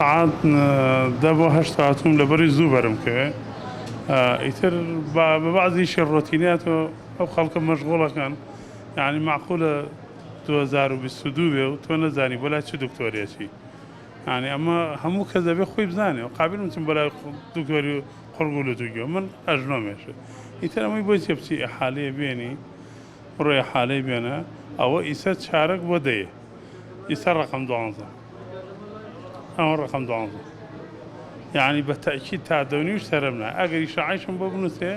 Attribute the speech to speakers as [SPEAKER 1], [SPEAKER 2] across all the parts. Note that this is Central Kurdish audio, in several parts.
[SPEAKER 1] سەعات دە بۆ هەشت هاتووم لەبەری زوو بەرم کەوێ ئیتر بە بەعزیشی ڕۆتینات و ئەو خەڵکە مەشغوڵەکەن یانی مەعقولە 2022 بێ و تۆ نەزانی بۆ لای چ دکتۆری ئەچی یانی ئەمە هەموو کەس دەبێ خۆی بزانێ و قابیلم چم بۆ لای دکتۆری قوڕگ و لوت و گوێ من ئەژنۆم ئێشێ ئیتر ئەمەی بۆ چیە بچی ئیحالەیە بێنی بڕۆ ئیحالەی بێنە ئەوە ئیسە چارەک بۆ دەیە ئیسە ڕەقەم دوانزە ئەوە ڕەقەم دوانزە یعنی بە تەئکید تا دەونیش سەرم نا ئەگەر ئیشاعیشم بۆ بنووسێ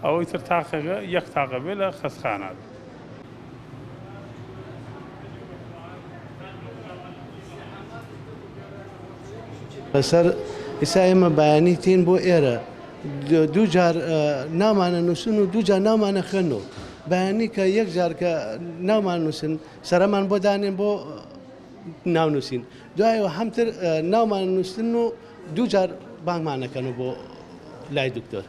[SPEAKER 1] ئەوەی تر تاقەکە یەک تاقە بێ لە خەستخانە بێ.
[SPEAKER 2] لەسەر ئیسا ئێمە بەیانی تێین بۆ ئێرە دوو جار ناومانە نووسن و دوو جار ناومانە خوێنەوە بەیانی کە یەک جار کە ناومان نووسن سەرەمان بۆ دانێن بۆ ناونووسین دوایەوە هەمتر ناومان نووسن و دوو جار بانگمانەکەن و بۆ لای دکتۆر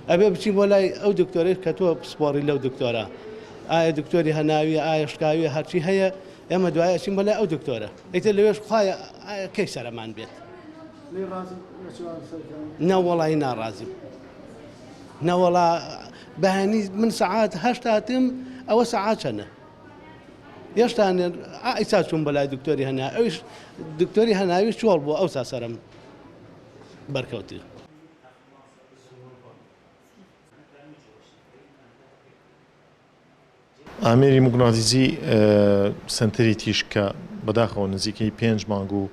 [SPEAKER 2] ئەبێ بچین بۆ لای ئەو دکتۆرەی کە تۆ پسپۆڕی لەو دکتۆرە ئایا دکتۆری هەناویە ئایا شکاویە هەرچی هەیە ئێمە دوای ئەچین بۆ لای ئەو دکتۆرە ئیتر لەوێش خوایە ئایا کەی سەرەمان بێت نەوەڵی ناڕازیم نەوەڵا بەیانی من سەعات هەشت هاتم ئەوە سەعات چەنە هێشتا ئایسا چوون بەلای دکتۆری هەنا ئەویش دکتۆری هەناوی چۆڵ بوو ئەوسا سەرم بەرکەوتی.
[SPEAKER 3] ئامێری موگناتیسی سەنتەری تیشک کە بەداخەوە نزیکەی پێنج مانگ و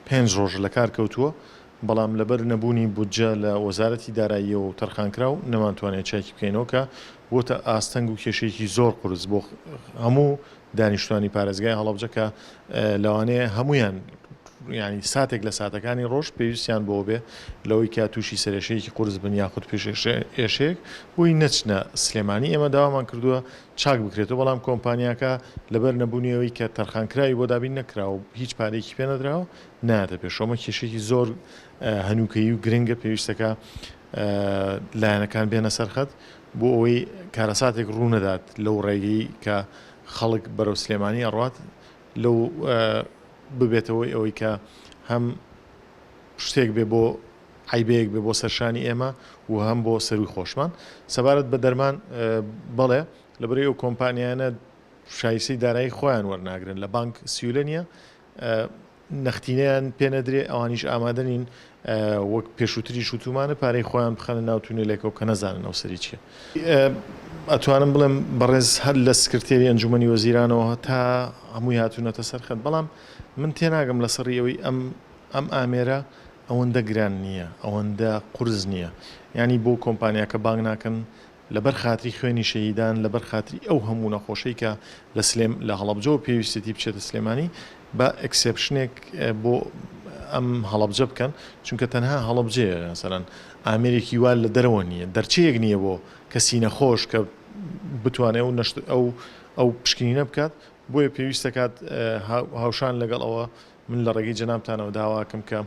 [SPEAKER 3] پێنج ڕۆژ لەکار کەوتووە، بەڵام لەبەر نەبوونی بودجە لە وەزارەتی داراییەوە و تەرخانکراو نەمانتوانێت چاکی بکەینەوە کە بووەتە ئاستەنگ و کێشەیەکی زۆر قورس بۆ هەموو دانیشتوانی پارێزگای هەڵەبجە کە لەوانەیە هەموویان یانی ساتێک لە ساتەکانی ڕۆژ پێویستیان بەوە بێ لەوەی کە تووشی سەرێشەیەکی قورس بن یاخود پێش ئێشەیەک بۆی نەچنە سلێمانی ئێمە داوامان کردووە چاک بکرێتەوە بەڵام کۆمپانیاکە لەبەر نەبوونی ئەوەی کە تەرخانکراوی بۆ دابین نەکراوە و هیچ پارەیەکی پێ نەدراوە نایەتە پێشەوە ئەمە کێشەیەکی زۆر هەنووکەیی و گرنگە پێویستەکە لایەنەکان بێنە سەر خەت بۆ ئەوەی کارەساتێک ڕوو نەدات لەو ڕێگەی کە خەڵک بەرەو سلێمانی ئەڕوات لەو ببێتە هۆی ئەوەی کە هەم شتێک بێ بۆ عەیبەیەک بێ بۆ سەرشانی ئێمە و هەم بۆ سەروی خۆشمان. سەبارەت بە دەرمان بەڵێ لەبەرئەوەی ئەو کۆمپانیایانە شایستەی دارایی خۆیان وەرناگرن لە بانک سیولە نییە نەختینەیان پێ نەدرێ ئەوانیش ئامادە نین وەک پێشووتریش وتومانە پارەی خۆیان بخەنە ناو تونێلێکەوە کە نەزانن ئەو سەری چیە. ئەتوانم بڵێم بەڕێز هەر لە سکرتێری ئەنجومەنی وەزیرانەوە تا هەمووی هاتوونەتە سەر خەت بەڵام من تێناگەم لەسەڕی ئەوەی ئەم ئەم ئامێرە ئەوەندە گران نییە ئەوەندە قورس نییە یانی بۆ کۆمپانیاکە بانگ ناکەن لەبەر خاتری خوێنی شەهیدان، لەبەر خاتری ئەو هەموو نەخۆشەی کە لە سلێم لە هەڵەبجەوە پێویستێتی بچێتە سلێمانی با exception ێک بۆ ئەم هەڵەبجە بکەن چونکە تەنها هەڵەبجەیە مەسەلەن ئامێرێکی وا لە دەرەوە نییە دەرچەیەک نییە بۆ کەسی نەخۆش کە بتوانێت ئەو نەشت ئەو ئەو پشکنینە بکات بۆیە پێویست دەکات هاوشان لەگەڵ ئەوە من لە ڕێگەی جەنابتانەوە داواکەم کە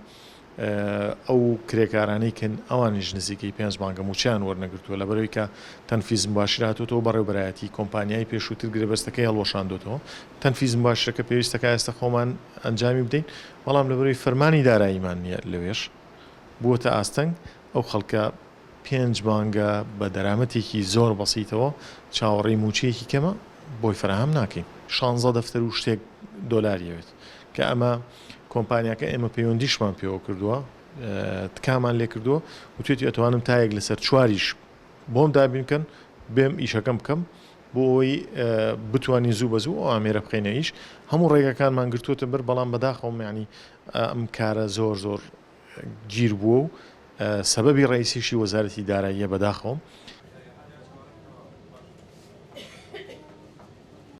[SPEAKER 3] ئەو کرێکارانەی کە ئەوانیش نزیکەی پێنج مانگە مووچەیان وەرنەگرتووە لەبەرئەوەی کە تەنفیز مباشر هاتووەتەوە بەڕێوبەرایەتی کۆمپانیای پێشووتر گرێبەستەکەی هەڵوەشاندۆتەوە تەنفیز مباشرەکە پێویستەکە ئێستا خۆمان ئەنجامی بدەین بەڵام لەبەرئەوەی فەرمانی داراییمان نییە لەوێش بووەتە ئاستەنگ ئەو خەڵکە پێنج مانگە بە دەرامەتێکی زۆر بەسیتەوە چاوەڕێی مووچەیەکی کەمە بۆی فەراهەم ناکەین. شانزە دەفتەر و شتێک دۆلاری ئەوێت کە ئەمە کۆمپانیاکە ئێمە پەیوەندیشمان پێوە کردووە تکامان لێ کردووە وتوێتی ئەتوانم تا یەک لەسەر چواریش بۆم دابین بکەن بێم ئیشەکەم بکەم بۆ ئەوەی بتوانین زوو بە زوو ئەو ئامێرە بخەینە ئیش هەموو ڕێگەکانمان گرتووەتە بەر بەڵام بەداخەوەم یانی ئەم کارە زۆر زۆر گیر بووە و سەبەبی ڕەئیسیشی وەزارەتی داراییە بەداخەوەم.